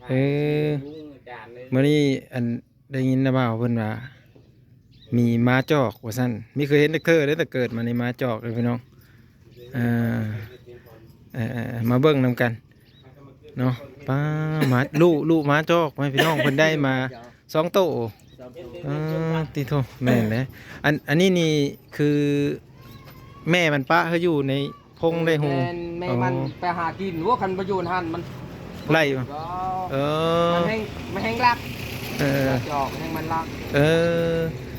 ເອີ ມື້ນີ້ອັນ ໄດ້ຍິນນາບ່າວເພິ່ນວ່າ ມີໝາຈອກວ່າຊັ້ນ. ມີເຄີຍເຫັນຈັກເທື່ອເດ້ ແຕ່ເກີດມານີ້ໝາຈອກເດ້ພີ່ນ້ອງ. ເອີ ເອີ ເອີ ເອີ ມາເບິ່ງນຳກັນເນາະ. ປ້າ ໝາ ລູກ ລູກໝາຈອກ ພໍ່ແມ່ພີ່ນ້ອງ ເພິ່ນໄດ້ມາສອງໂຕ. ເອີ ຕິໂທ ແມ່ນເດ້. ອັນ ອັນນີ້ນີ້ຄືແມ່ມັນປະໃຫ້ຢູ່ໃນ ພົງໄດ້ຮູ້. ແມ່ນ ແມ່ມັນ ອໍ ໄປຫາກິນ. ໂອ້ ຄັນບໍ່ຢູ່ຫັ້ນມັນໄລ່ບໍ່? ເອີ ມັນແຮ່ງ ມັນແຮ່ງລັກ. ເອີ ຈອກແຮ່ງມັນລັກ. ເອີ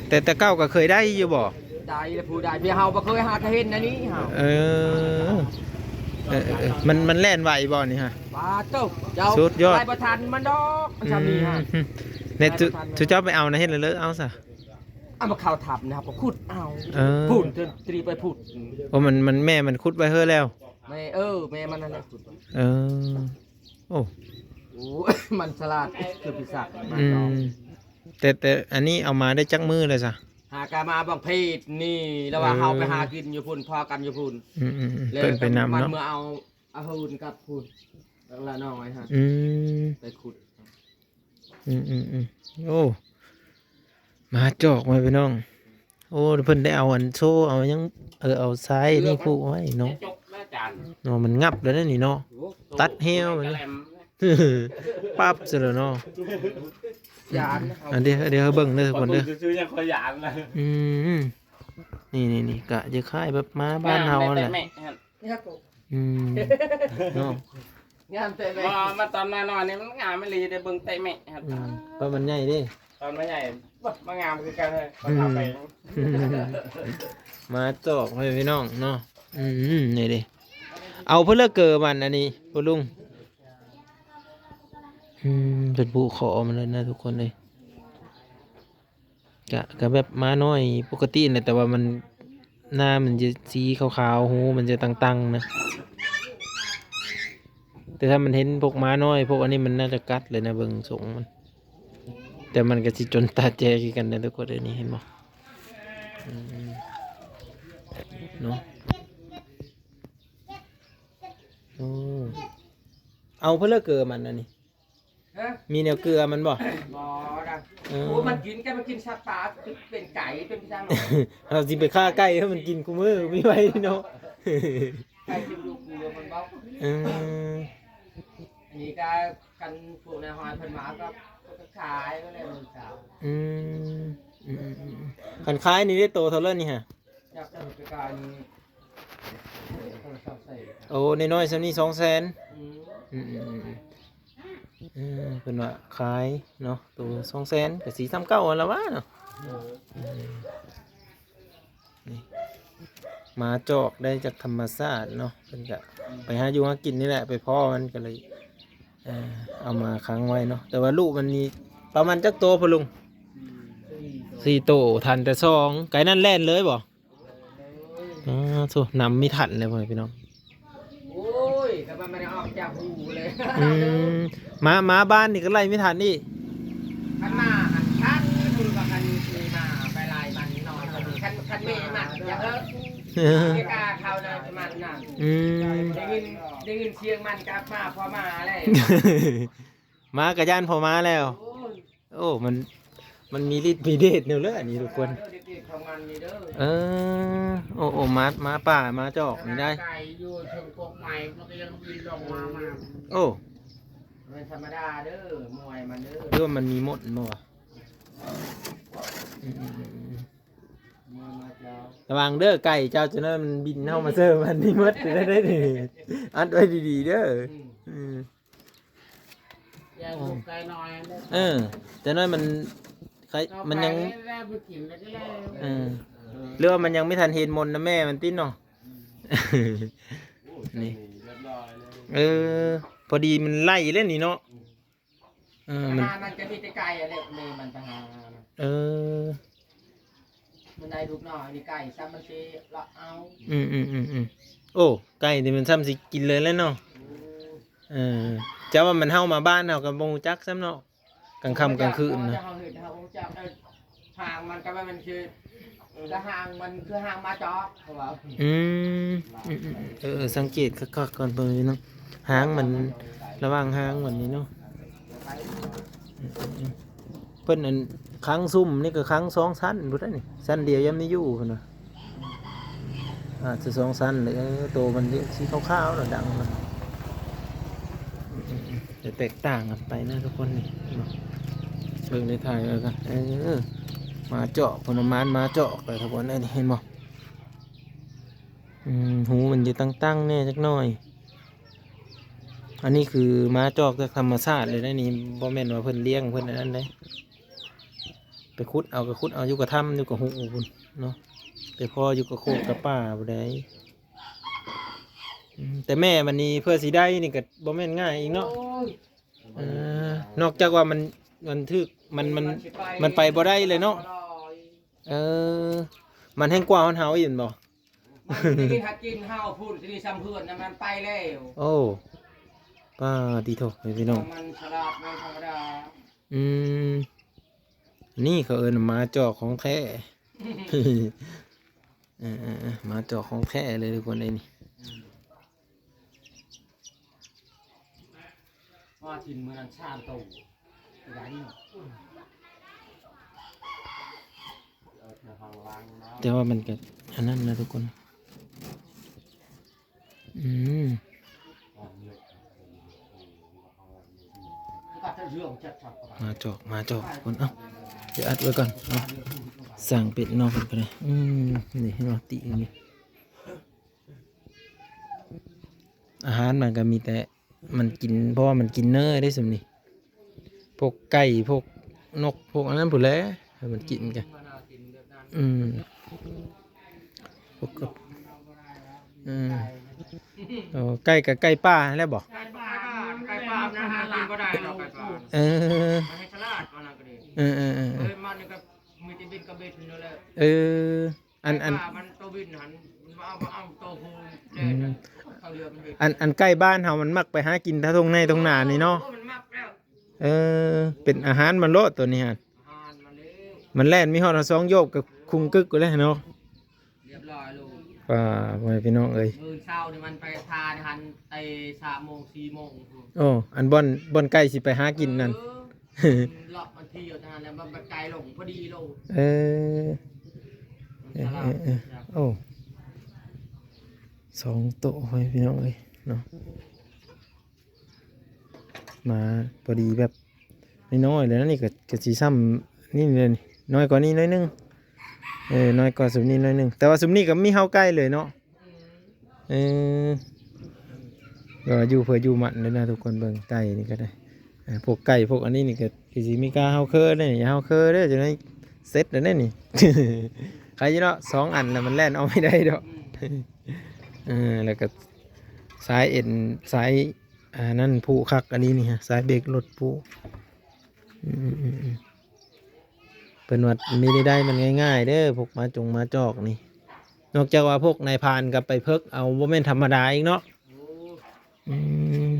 ແຕ່ ແຕ່ເກົ່າກໍເຄີຍໄດ້ຢູ່ບໍ່? ໄດ້ແລ້ວ ຜູ້ໃດ ພີ່ເຮົາບໍ່ເຄີຍຫາກະເຫັນອັນນີ້ເຮົາ. ເອີ ເອີ ເອີ ເອີ ມັນ ມັນແລ່ນໄວບໍ່ນີ້ຮະ? ປາດໂທ້ ເຈົ້າ ສຸດຍອດ ໄລ່ບໍ່ທັນມັນດອກ ອັນຊ່ຳນີ້ຮະ. ອືມ ແນ່ ໄລ່ບໍ່ທັນ ຊຸ ຊຸເຈົ້າໄປເອົານະ ເຫັນແລ້ວເລີກເອົາຊະ. ເອົາມາເຂົ້າຖ້ຳນະ ເຮົາກໍຂຸດເອົາ. ເອີ ພຸ້ນ ເດີນຕີໄປພຸ້ນ. ໂອ້ ມັນ ມັນ ແມ່ມັນຂຸດໄວ້ເຮີແລ້ວ. ແມ່ ເອີ ແມ່ມັນນັ້ນແຫຼະຂຸດໄວ້. ເອີ ໂອ້ ໂອ້ຍ ມັນສະຫຼາດຄືປີສາດ. ອືມ ແຕ່ ແຕ່ອັນນີ້ເອົາມາໄດ້ຈັກມື້ແລ້ວຊະ? ຫາກະມາບັງເພດນີ້ ແລ້ວວ່າ ເອີ ເຮົາໄປຫາກິນຢູ່ພຸ້ນ ພໍ້ກັນຢູ່ພຸ້ນ. ອືມໆໆ ແລ້ວເພິ່ນໄປນຳເນາະ ເມື່ອເອົາ ເອົາຫຸ່ນກັບພຸ້ນ ລະນ້ອຍຫັ້ນ. ອືມ ໄປຂຸດ. ອືມໆໆ ໂອ້ ໝາຈອກ ພໍ່ແມ່ພີ່ນ້ອງ. ໂອ້ ເພິ່ນໄດ້ເອົາອັນໂຊ ເອົາຫຍັງ ເອີ ເອົາຊາຍນີ້ຜູກໄວ້ເນາະ. ເນາະ ມັນຫງັບແລ້ວນີ້ເນາະ. ໂອ້ ຕັດແຮ້ວມັນ ປັບຊະແລ້ວເນາະ. ຢ້ານ ອັນ ດຽວ ດຽວເຮົາເບິ່ງເດີທຸກຄົນເດີ. ຊື່ໆ ຍັງຄ່ອຍຢ້ານນະ. ອືມ ນີ້ໆໆ ກະຈະຄ້າຍແບບໝາບ້ານເຮົາຫັ້ນແຫຼະ. ອືມ ເນາະ ງາມແຕ່ແມ່. ມາ ມາຕອນນ້ອຍໆນີ້ມັນງາມອີ່ຫຼີເດ້ ເບິ່ງແຕ່ແມ່ຫັ້ນ. ອືມ ຕອນມັນໃຫຍ່ເດ້ ຕອນມັນໃຫຍ່ ບະ ມາງາມຄືກັນເລີຍ ອືມ ມາຈອກໃຫ້ພີ່ນ້ອງເນາະ. ອືມ ນີ້ເດ້ ເອົາເພິ່ນລະເກີມັນອັນນີ້ພໍ່ລຸງ. ອືມ ເພິ່ນຜູກຄໍມັນເລີຍນະທຸກຄົນເອີຍ. ກະ ກະແບບໝານ້ອຍປົກກະຕິແຫຼະ ແຕ່ວ່າມັນ ໜ້າມັນຈະສີຂາວໆ ຫູມັນຈະຕັງໆ ນະ. ແຕ່ຖ້າມັນເຫັນພວກໝານ້ອຍ ພວກອັນນີ້ມັນໜ້າຈະກັດເລີຍນະ ເບິ່ງຊົງມັນ. ແຕ່ມັນກະຊິຈົນຕາແຈຄືກັນນະທຸກຄົນເອີຍ ນີ້ເຫັນບໍ່? ອືມ ເນາະ. ໂອ້ ເອົາເພິ່ນລະເກີມັນອັນນີ້. ຮະ? ມີແນວເກືອມັນບໍ່? ບໍ່ດອກ. ເອີ ໂອ້ ມັນກິນ ກະມັນກິນສັດປ່າ ເປັນໄກ່ ເປັນພິສັງ. ເຮົາຊິໄປຂ້າໄກ່ໃຫ້ມັນກິນຄູ່ມື້ ມີໄວ້ເນາະ. ໄກ່ກິນລູກເກືອມັນບໍ່? ເອີ ອັນນີ້ກະ ຄັນພວກນາຍຮ້ອຍເພິ່ນມາກໍ ກໍຂາຍແລ້ວມັນກະ. ອືມ ອືມໆໆ ຄັນຂາຍນີ້ໄດ້ໂຕເທົ່າໃດນີ້ຫະ? ຈັກເພິ່ນໄປກາຍນີ້ ໂອ້ ນ້ອຍໆ ສ່ຳນີ້ ສອງແສນ. ອືມ ອືມໆໆ ເອີ ເພິ່ນວ່າຂາຍເນາະ ໂຕສອງແສນ ກະຊິສ່ຳເກົ່າຫັ້ນລະຫວາເນາະ. ອືມ ນີ້ ໝາຈອກໄດ້ຈາກທຳມະຊາດເນາະ ເພິ່ນກະໄປຫາຢູ່ຫາກິນນີ້ແຫຼະ ໄປພໍ້ມັນກະເລີຍ ເອີ ເອົາມາຂັງໄວ້ເນາະ. ແຕ່ວ່າລູກມັນນີ້ປະມານຈັກໂຕພໍ່ລຸງ? ສີ່ໂຕ ທັນແຕ່ສອງ ໄກນັ້ນແລ່ນເລີຍບໍ່? ອໍ ໂທ້ ນຳມີທັນເລີຍພໍ່ແມ່ພີ່ນ້ອງ. ໂອ້ຍ ກະມັນບໍ່ໄດ້ອອກຈາກຫູເລີຍ. ອືມ ໝາ ໝາບ້ານນີ້ກະໄລ່ມີທັນອີກ. ຄັນໝາຫັ້ນທັນ ຄືວ່າຄັນມີໝາໄປລາຍມັນນອນ ຄັນ ຄັນແມ່ມັນຢ່າເອີ ເອີ ກະເຂົ້ານະມັນນະ. ອືມ ໄດ້ຍິນ ໄດ້ຍິນສຽງມັນກັບມາ ພໍມາແລ້ວ. ໝາກະຢ້ານພໍ່ໝາແລ້ວ. ໂອ້ຍ ໂອ້ ມັນ ມັນມີລິດມີເດດແນວເລີຍອັນນີ້ທຸກຄົນ. ເອີ ໂອ້ ໂອ້ ໝາ ໝາປ່າ ໝາຈອກນີ້ໄດ໋. ໄກ່ຢູ່ເທິງກົກໄມ້ ມັນກະຍັງບິນລົງມາ ມາ. ໂອ້ ບໍ່ແມ່ນທຳມະດາເດີ ມວຍມັນເດີ. ຫຼືວ່າມັນມີມົດບໍ່ວະ? ອືມໆໆ ລະວັງເດີໄກ່ເຈົ້າ ຈັ່ງນັ້ນມັນບິນເຂົ້າມາເຊີມັນນີ້ໝົດໄດ້ນີ້. ອັດໄວ້ດີໆເດີ. ອືມ ອືມ ຢ່າລູກໄກ່ນ້ອຍເດີ. ເອີ ແຕ່ນ້ອຍມັນ ໄຂ່ ມັນຍັງ ເອົາໄປແລ້ວໄປກິນແລ້ວກະແລ້ວ. ເອີ ຫຼືວ່າມັນຍັງບໍ່ທັນເຫັນມົນນຳແມ່ມັນຕິເນາະ. ນີ້ ເອີ ພໍດີມັນໄລ່ແລ້ວນີ້ເນາະ. ເອີ ມັນ ມັນກະມີແຕ່ໄກ່ຫັ້ນແຫຼະ ແມ່ມັນໄປຫາ. ເອີ ມັນໄດ້ລູກນ້ອຍ ມີໄກ່ຊ້ຳ ມັນຊິເລາະເອົາ. ອືມໆໆ ໂອ້ ໄກ່ນີ້ມັນຊ້ຳຊິກິນເລີຍແຫຼະເນາະ. ເອີ ເຈົ້າວ່າມັນເຫົ່າມາບ້ານເຮົາກະບໍ່ຮູ້ຈັກຊ້ຳເນາະ ກາງຄ່ຳກາງຄືນນະ. ເຮົາເຫັນ ເຮົາຮູ້ຈັກ ເອີ ຫາງມັນກະວ່າມັນຄື ລະຫາງມັນຄືຫາງໝາຈອກ ເຂົາວ່າ. ອືມ ອືມໆ ເອີ ສັງເກດຄັກໆກ່ອນເບິ່ງເນາະ ຫາງມັນ ລະຫວ່າງຫາງມັນນີ້ເນາະ. ເພິ່ນອັນ ຂັງຊຸ່ມນີ້ກໍຂັງສອງຊັ້ນພຸ້ນໃດ໋ນີ້ ຊັ້ນດຽວຍັງມີຢູ່ເພິ່ນວ່າ ອາດຈະສອງຊັ້ນເລີຍ. ເອີ ໂຕມັນຊິຂາວໆ ແລ້ວດັງນະ ຈະແຕກຕ່າງກັນໄປນະທຸກຄົນນີ້ເນາະ. ເບິ່ງໃນຖ່າຍເອົາກັນ ເອີ ໝາຈອກ ເພິ່ນເອົາມາ ໝາຈອກ ເອີ ທຸກຄົນເອີຍ ເຫັນບໍ່? ອືມ ຫູມັນຢູ່ຕັ້ງໆ ແດ່ຈັກໜ້ອຍ. ອັນນີ້ຄືໝາຈອກຈາກທຳມະຊາດເລີຍນະນີ້ ບໍ່ແມ່ນວ່າເພິ່ນລ້ຽງເພິ່ນອັນນັ້ນເດ້. ໄປຂຸດເອົາກໍຂຸດເອົາຢູ່ກະຖ້ຳຢູ່ກະຫູພຸ້ນເນາະ ໄປພໍ້ຢູ່ກະໂຄກກະປ່າພຸ້ນໃດ໋. ອືມ ແຕ່ແມ່ມັນນີ້ເພື່ອຊິໄດ້ນີ້ກໍບໍ່ແມ່ນງ່າຍອີກເນາະ. ໂອ້ຍ ເອີ ນອກຈາກວ່າມັນ ມັນຖືກ ມັນ ມັນ ມັນຊິໄປ ມັນໄປບໍ່ໄດ້ເລີຍເນາະ. ເອີ ມັນແຮ່ງກວ່າຮອດເຮົາອີກແມ່ນບໍ່? ມັນຊິໄດ້ກິນຫາກິນເຮົາພຸ້ນ ຊິໄດ້ຊ່ຳເພື່ອນນະ ມັນໄປແລ້ວ. ໂອ້ ປາຕິໂທ ພີ່ນ້ອງ ມັນສະຫຼາດ ມັນທຳມະດາ. ອືມ ນີ້ເຂົາເອີ້ນໝາຈອກຂອງແທ້. ເອີໆໆ ໝາຈອກຂອງແທ້ເລີຍທຸກຄົນເອີຍນີ້. ອືມ ວ່າກິນມື້ນັ້ນສາມໂຕ ແຕ່ວ່າມັນກໍອັນນັ້ນນະທຸກຄົນ. ອືມ ໝາຈອກ ໝາຈອກທຸກຄົນ. ເອົ້າ ດຽວອັດໄວ້ກ່ອນເນາະ ສ້າງເປັດເນາະ ເພິ່ນກໍໄດ້. ອືມ ນີ້ເຫັນບໍ່ ຕິຢູ່ນີ້. ອາຫານມັນກໍມີແຕ່ມັນກິນ ເພາະວ່າມັນກິນເນີເດ້ຊຸມນີ້ ພວກໄກ່ ພວກນົກ ພວກອັນນັ້ນພຸ້ນແຫຼະ ໃຫ້ມັນກິນກັນ. ອືມ ພວກກັບ ອືມ ເອີ ໄກ່ກໍໄກ່ປ່າຫັ້ນແຫຼະບໍ? ໄກ່ປ່າ ໄກ່ປ່າມັນຫາກິນບໍ່ໄດ້ດອກ ໄກ່ປ່າ. ເອີ ມັນໃຫ້ສະຫຼາດວ່ານັ້ນກໍດີ. ເອີໆໆ ເອີ ມັນນີ້ກໍມີແຕ່ບິນກະບິນນັ້ນແຫຼະ. ເອີ ອັນ ອັນ ໄກ່ປ່າມັນໂຕບິນຫັ້ນ ມັນເອົາ ເອົາໂຕຜູ້ ອືມ ແດດ ເຂົາເຫຼືອມັນເຮັດ. ອັນ ອັນໄກ່ບ້ານເຮົາມັນມັກໄປຫາກິນແຖວທົ່ງໄຮ່ທົ່ງນານີ້ເນາະ. ໂອ້ ມັນມັກແລ້ວ. ເອີ ເປັນອາຫານມັນໂລດໂຕນີ້ຫັ້ນ ອາຫານມັນເລີຍ. ມັນແລ່ນມີຮອດສອງໂຍກກໍຄຸງກຶກຢູ່ແລ້ວເນາະ. ຮຽບຮ້ອຍໂລດ. ປ້າ ພໍ່ແມ່ພີ່ນ້ອງເອີຍ ມື້ເຊົ້ານີ້ມັນໄປທ່າຫັ້ນ ແຕ່ສາມໂມງ ສີ່ໂມງພຸ້ນ. ໂອ້ ອັນບ່ອນ ບ່ອນໄກ່ຊິໄປຫາກິນນັ້ນ. ເອີ ເລາະມັນທ່ຽວເທົ່ານັ້ນແຫຼະ ມັນໄກລົງພໍດີໂລດ. ເອີ ເອີໆໆ ໂອ້ ສອງໂຕ ພໍ່ແມ່ພີ່ນ້ອງເອີຍເນາະ. ໝາພໍດີແບບນ້ອຍໆ ແລ້ວນີ້ກໍ ກໍຊິຊ່ຳນີ້ເລີຍ ນ້ອຍກວ່ານີ້ໜ້ອຍໜຶ່ງ. ເອີ ນ້ອຍກວ່າຊຸມນີ້ໜ້ອຍໜຶ່ງ ແຕ່ວ່າຊຸມນີ້ກໍມີເຮົາໃກ້ເລີຍເນາະ. ເອີ ກໍຢູ່ເພື່ອຢູ່ໝັ້ນເລີຍນະທຸກຄົນ. ເບິ່ງໄກ່ນີ້ກໍໄດ້ ອ່າ ພວກໄກ່ພວກອັນນີ້ນີ້ກໍຄືຊິມີກາເຮົາເຄີເດ້ ເຮົາເຄີເດ້ ຈັ່ງໃດເສັດແລ້ວເດ້ນີ້. ໃຄຢູ່ເນາະ ສອງອັນແລ້ວມັນແລ່ນອອກໄມ່ໄດ້ດອກ. ເອີ ແລ້ວກໍສາຍເອັນ ສາຍ ອ່າ ນັ້ນຜູຄັກອັນນີ້ນີ້ ສາຍເບຣກລົດຜູ. ອືມໆໆ ເພິ່ນວ່າມີໄດ້ມັນງ່າຍໆເດີ ພວກໝາຈົງໝາຈອກນີ້ ນອກຈາກວ່າພວກນາຍພານກໍໄປເພິກເອົາ ບໍ່ແມ່ນທຳມະດາອີກເນາະ. ໂອ້ ອືມ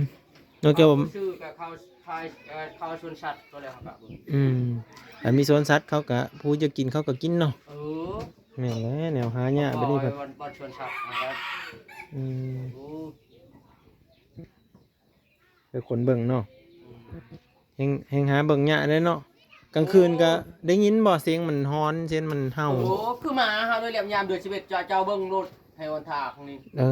ນອກຈາກວ່າ ເອົາຊື່ກໍເຂົ້າ ເຂົ້າ ເອີ ເຂົ້າສວນສັດກໍແລ້ວ ເຮົາກໍ ອືມ ອັນມີສວນສັດເຂົາກໍ ຜູ້ຢາກກິນເຂົາກໍກິນເນາະ. ເອີ ແມ່ນແຫຼະ ແນວຫາຍາກບັດນີ້. ບໍ່ ບໍ່ສວນສັດ ອືມ ໂອ້ ເອີ ຄົນເບິ່ງເນາະ ແຮ່ງ ແຮ່ງຫາເບິ່ງຍາກເດ້ເນາະ. ກາງຄືນກໍ ໂອ້ ໄດ້ຍິນບໍ່ ສຽງມັນຮ້ອນ ສຽງມັນເຫົ່າ? ໂອ້ ຄືໝາເຫົ່າໂດຍແຫຼະ ຍາມເດືອນສິບເອັດ ເຈົ້າ ເຈົ້າເບິ່ງໂລດ ໃນຫົນທາງນີ້. ເອີ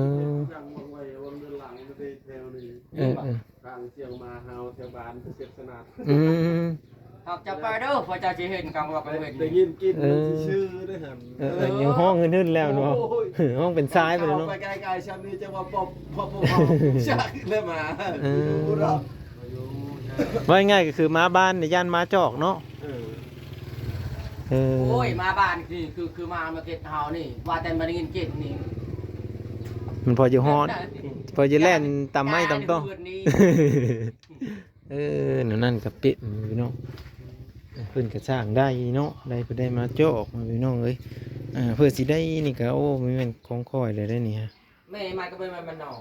ເອີ ເອີ ທາງຊຽງໝາເຫົ່າແຖວບ້ານເປັນເສດສະໜາດ. ອືມ ຫາກຈະໄປເດີ ພວກເຈົ້າຊິເຫັນກາງວັນກາງເວັນ ໄດ້ຍິນກິ່ນມັນຊື່ໆເດ້ຫັ້ນ. ເອີ ເອີ ຍັງຮ້ອງຫຶ່ນໆແລ້ວເນາະ. ໂອ້ຍ ຮ້ອງເປັນສາຍໄປແລ້ວເນາະ. ໄປໄກໆຊ່ຳນີ້ຈະວ່າປອບ ປອບ ປອບ ຈັກແລ້ວໝາ. ເອີ ເວົ້າງ່າຍໆກໍຄືໝາບ້ານນີ້ຢ້ານໝາຈອກເນາະ. ເອີ ເອີ ໂອ້ຍ ໝາບ້ານຄື ຄື ຄືໝາມາເກັດເຮົານີ້ ວ່າແຕ່ມາໄດ້ຍິນກິ່ນນີ້ ມັນພໍຈະຮ້ອນ ພໍຈະແລ່ນຕາມໄມ້ຕາມຕໍ. ເອີ ແນວນັ້ນກໍເປັນພີ່ນ້ອງ ເພິ່ນກໍສ້າງໄດ້ເນາະ ໄດ້ ເພິ່ນໄດ້ໝາຈອກພີ່ນ້ອງເອີຍ. ອ່າ ເພື່ອຊິໄດ້ນີ້ກໍ ໂອ້ ບໍ່ແມ່ນຂອງຂ້ອຍເລີຍໄດ໋ນີ້. ແມ່ມາກໍບໍ່ແມ່ນມັນນ້ອຍ.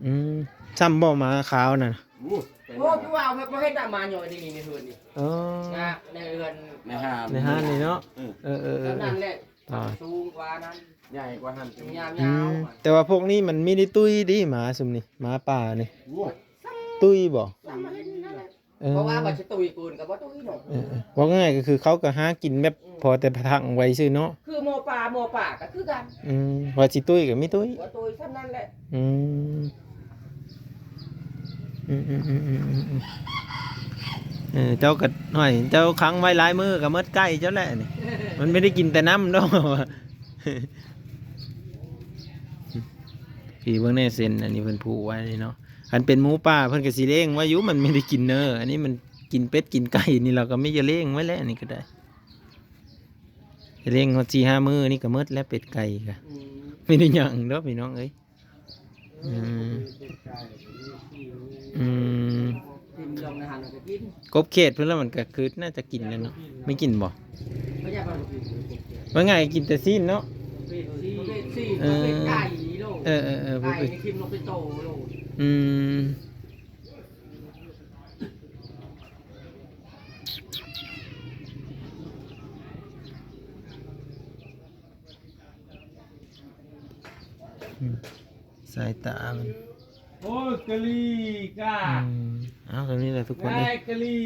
ອືມ ຊ່ຳບໍ່ໝາຂາວນັ້ນ. ໂອ້ ໂອ້ ຄືວ່າບໍ່ເຫັນໝານ້ອຍນີ້ ນີ້ໃນເຮືອນນີ້. ເອີ ໃນເຮືອນ ໃນຮ້ານ ໃນຮ້ານນີ້ເນາະ. ເອີ ເອີ ເອີ ນັ້ນແຫຼະ ອ່າ ສູງກວ່ານັ້ນ ໃຫຍ່ກວ່າຫັ້ນ ຍາວໆ. ອືມ ແຕ່ວ່າພວກນີ້ມັນມີໄດ້ຕຸ້ຍເດ້ ໝາຊຸມນີ້ ໝາປ່ານີ້. ໂອ້ ຕຸ້ຍບໍ່? ຊ່ຳມາເຫັນນັ້ນແຫຼະ. ເອີ ເພາະວ່າວ່າຊິຕຸ້ຍເກີນກໍບໍ່ຕຸ້ຍເນາະ ເອີ ເອີ ເວົ້າງ່າຍໆກໍຄືເຂົາກໍຫາກິນແບບ ອືມ ພໍແຕ່ພັງໄວ້ຊື່ເນາະ ຄືໝໍປ່າ ໝໍປ່າກໍຄືກັນ ອືມ ວ່າຊິຕຸ້ຍກໍມີຕຸ້ຍ ບໍ່ຕຸ້ຍສ່ຳນັ້ນແຫຼະ ອືມ ອືມໆໆໆໆ ເອີ ເຈົ້າກໍ ຫ້ອຍ ເຈົ້າຂັງໄວ້ຫຼາຍມື້ກໍໝົດໄກ່ເຈົ້າແຫຼະນີ້ ມັນບໍ່ໄດ້ກິນແຕ່ນ້ຳດອກ ພີ່ເບິ່ງແດ່ເຊັ່ນ ອັນນີ້ເພິ່ນຜູກໄວ້ນີ້ເນາະ ຄັນເປັນໝູປ່າເພິ່ນກໍຊິລ້ຽງໄວ້ຢູ່ ມັນບໍ່ໄດ້ກິນເນີ ອັນນີ້ມັນກິນເປັດກິນໄກ່ນີ້ ລາວກໍມີຈະລ້ຽງໄວ້ແຫຼະ ອັນນີ້ກໍໄດ້ ລ້ຽງຮອດສີ່ຫ້າມື້ນີ້ກໍໝົດແລ້ວ ເປັດໄກ່ກໍ ອືມ ບໍ່ໄດ້ຫຍັງດອກພີ່ນ້ອງເອີຍ ອືມ ອືມ ກິນລົງໃນຫັ້ນກໍກິນ ກົບເຂດເພິ່ນແລ້ວມັນກໍຄືໜ້າຈະກິນແລ້ວເນາະ ບໍ່ກິນບໍ່? ບໍ່ຢາກວ່າກິນ ວ່າງ່າຍກິນແຕ່ຊີ້ນເນາະ ເປັດຊີ້ນ ເປັດຊີ້ນ ເອີ ເປັດໄກ່ໂລດ ເອີໆໆ ໄກ່ນີ້ຖິ້ມລົງເປັນໂຕໂລດ ອືມ ອືມ ສາຍຕາມັນ ໂອ້ຍ ກະລີກາ ອືມ ເອົາ ສ່ຳນີ້ແຫຼະທຸກຄົນເອີຍ ກະລີ